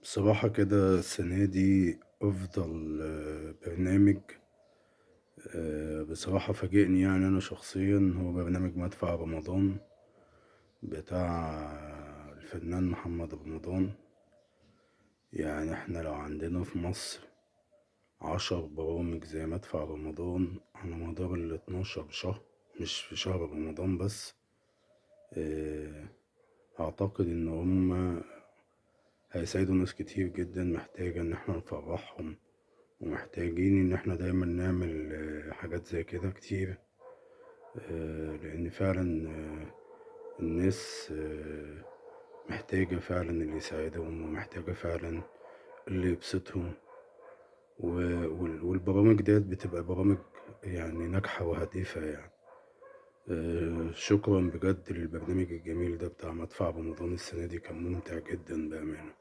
بصراحة كده السنة دي أفضل برنامج، بصراحة فاجئني، يعني أنا شخصيا هو برنامج مدفع رمضان بتاع الفنان محمد رمضان. يعني احنا لو عندنا في مصر 10 برامج زي مدفع رمضان على مدار ال12 شهر، مش في شهر رمضان بس، آه، أعتقد إن هما هيساعدوا ناس كتير جدا محتاجة إن احنا نفرحهم، ومحتاجين إن احنا دايما نعمل حاجات زي كده كتير، لأن فعلا الناس محتاجة فعلا اللي يساعدهم، ومحتاجة فعلا اللي يبسطهم، والبرامج ديت بتبقى برامج يعني ناجحة وهادفة يعني. شكرا بجد للبرنامج الجميل ده بتاع مدفع رمضان، السنة دي كان ممتع جدا بأمانة.